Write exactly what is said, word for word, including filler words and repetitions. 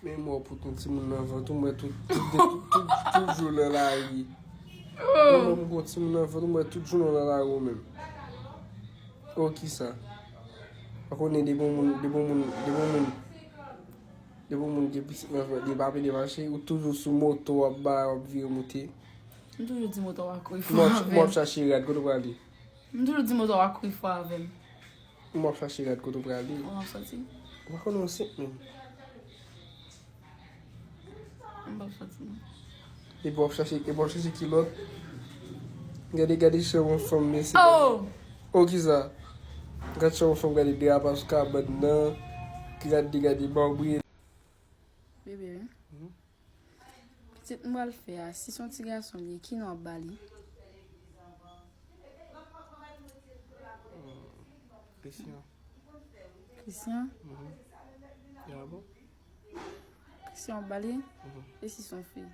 Men mò pou ton timoun nan vant ou, m wè tout, tout, tout, tout, tout jou nan lari. Mwen menm, gon timoun nan vant ou, m wè tout jou nan lari ou menm. O, kisa? Pa konnen de bon moun, de bon moun, de bon moun. De bon moun gen pitit nan vant, de pa pede mache, ou toujou sou moto, w ap bay, w ap vire moute. M toujou di moto a kouri fò avè m. M ap chache rad, kote w prale? M toujou di moto a kouri fò avè m. M ap chache rad, kote w prale? Ou ap soti? Ou pa konnen w ansent menm. M p ap soti non. Epi w ap chache, epi w ap chache kilòt. Gade, gade chan yon fanm, mesye. Oh! Oh, kisa? Gad chan yon fanm, gade derapaj kabann nan. Gade, gade, gade, mabri. Bebe, wi. Mhm. Pitit m pral fè a, si se yon ti gason li ye, ki non w ap ba li? Hmm. Christian. Christian? Mhm. Ya bon? Christian w ap ba li? Mhm. E si se yon fi?